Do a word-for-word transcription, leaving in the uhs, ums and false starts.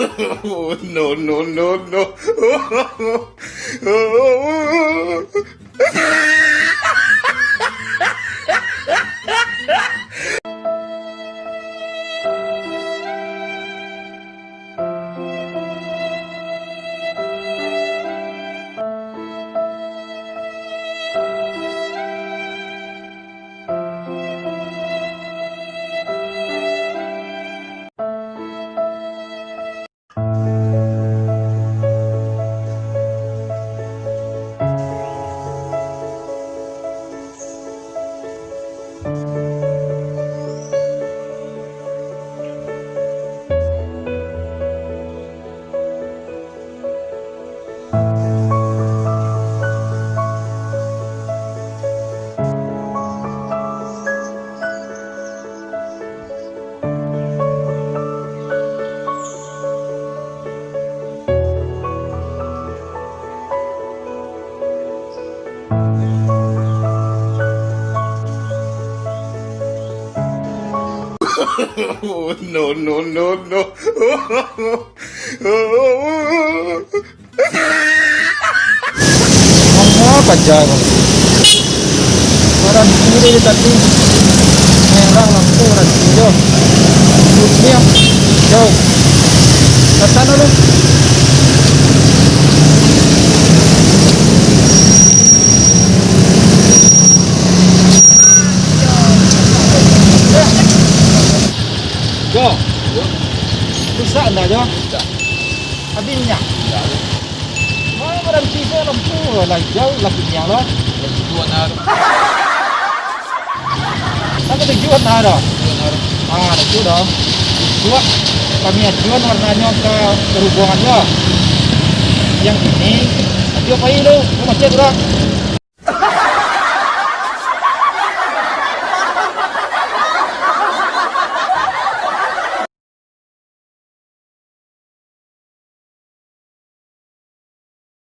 Oh, no, no, no, no. Oh, no, no, no, no. Manga paja ko? Baranti dek tadi. Merah lampu baranti jo. Putiah hijau. Ka tano lu. Jo. Rusak ndak, Jo? Rusak. Habis minyak? Indak. Wah, baranti se lampu lah hijau, lah kuniang lah. Lah tujuh warna tu. Lah katujuh warna dah. Tujuh warna tu. Ah, dah tu dah. Buek kami ajuan warnanyo ka Tarubuang ajo. Yang kini, ajo pai lu, lu macet urang.